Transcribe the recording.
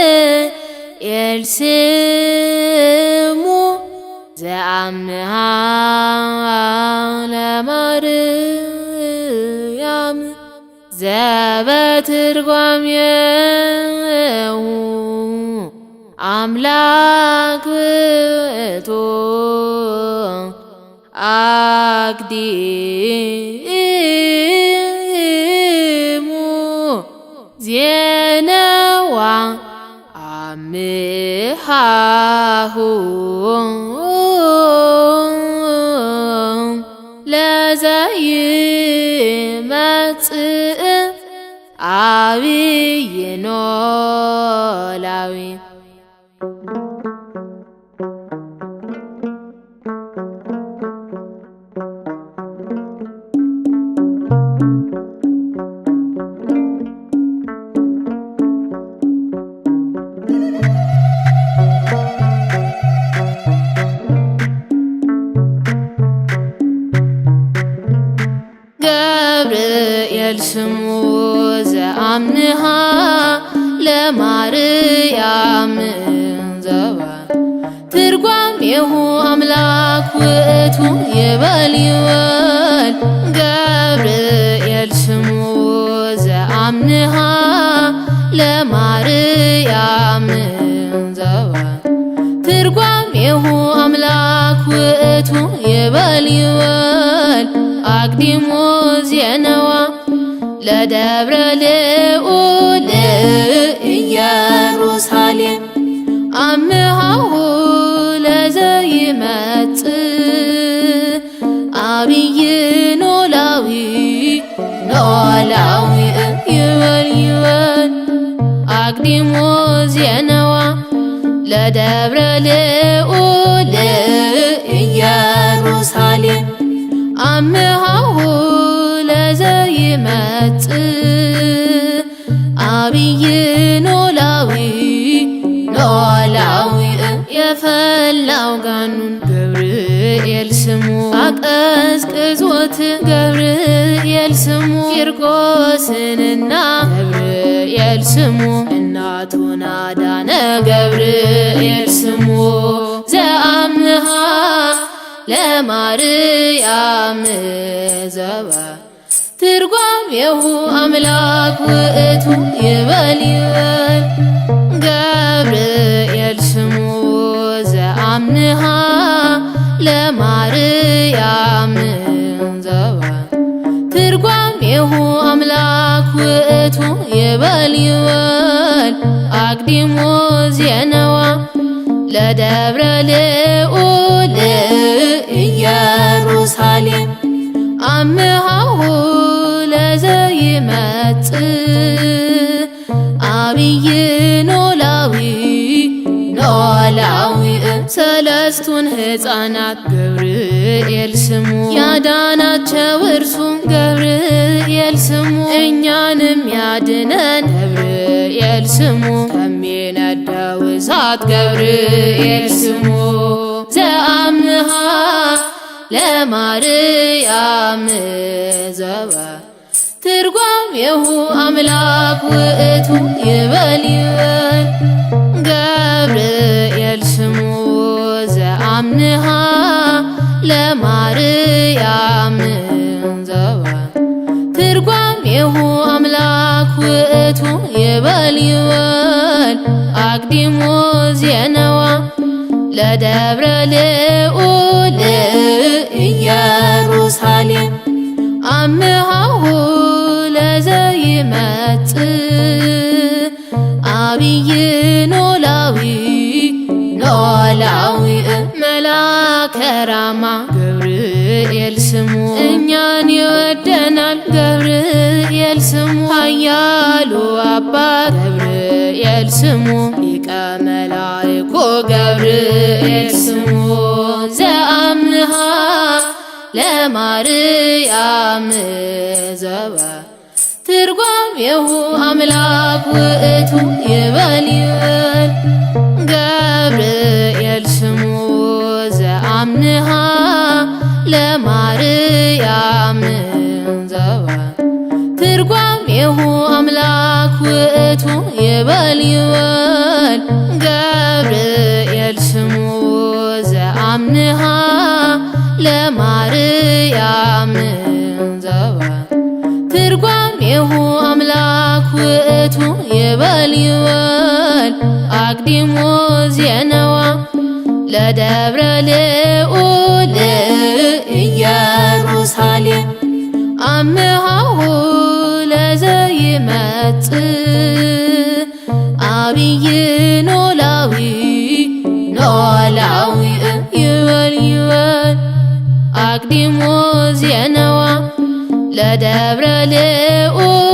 ገብርኤል ስሙ ዘአምኃ ለማርያም ዘበትርጓሜሁ አምላክ ውእቱ አቅዲሙ ዜነዋ አምኃሁ ለዘይመጽእ ዐቢይ ኖላዊ። ገብርኤል ስሙ ዘአምኃ ለማርያም ዘባ ትርጓሜሁ አምላክ ውእቱ ይበል ይበል። ገብርኤል ስሙ ዘአምኃ ለማርያም ዘባ ትርጓሜሁ አምላክ ውእቱ ይበል ይበል። አቅዲሞ ዜነዋ ለደብረ ልዑል ኢየሩሳሌም አምኃሁ ለዘይመጽእ ዐቢይ ኖላዊ ኖላዊ ይበል ይበል። አቅዲሞ ዜነዋ ለደብረ ልዑል ኢየሩሳሌም አምኃሁ ለዘይመጽእ ዐቢይ ኖላዊ ኖላዊ። የፈላው ጋኑን ገብርኤል ስሙ አቀዝቅዞት ገብርኤል ስሙ ቂርቆስንና ገብርኤል ስሙ እናቱን አዳነ ገብርኤል ስሙ ዘአምኃ ለማርያም ዘባ ትርጓሜሁ አምላክ ውእቱ ይበል ይበል። ገብርኤል ስሙ ዘአምኃ ለማርያም ዘባ ትርጓሜሁ አምላክ ውእቱ ይበል ይበል። አቅዲሞ ዜነዋ ለደብረ ልዑል ኢየሩሳሌም አምኃሁ ለዘይመጽእ ዐቢይ ኖላዊ ኖላዊ። ሰለስቱን ሕፃናት ገብርኤል ስሙ ያዳናቸው እርሱ ገብርኤል ስሙ እኛንም ያድነን ገብርኤል ስሙ ከሚነደው እሳት ገብርኤል ስሙ ዘአምኃ ለማርያም ዘባ ትርጓሜሁ አምላክ ውእቱ ይበል ይበል። ገብርኤል ስሙ ዘአምኃ ለማርያም ዘባ ትርጓሜሁ አምላክ ውእቱ ይበል ይበል። አቅዲሞ ዜነዋ ለደብረ ልዑል ኢየሩሳሌም አምኃሁ ለዘይመጽእ ዐቢይ ኖላዊ ኖላዊ። መላከ ራማ ገብርኤል ስሙ እኛን ይወደናል ገብርኤል ስሙ ኃያሉ አባት ገብርኤል ስሙ ሊቀ መላእኩ ገብርኤል ስሙ ዘአምኃ ለማርያም ዘባ ትርጓሜሁ አምላክ ውእቱ ይበል ይበል። ገብርኤል ስሙ ዘአምኃ ለማርያም ዘባ ትርጓሜሁ ውእቱ ይበል ይበል ገብርኤል ስሙ ዘአምንሃ ለማርያም ዘባ ትርጓሜሁ አምላክ ውእቱ ይበል ይበል አቅዲሞ ዜነዋ ለደብረ ልዑል ኢየሩሳሌም አምሃሁ ለዘይመጽእ አብይ ኖላዊ ኖላዊ ይበል ይበል አቅዲሞ ዜነዋ ለደብረ ልዑል።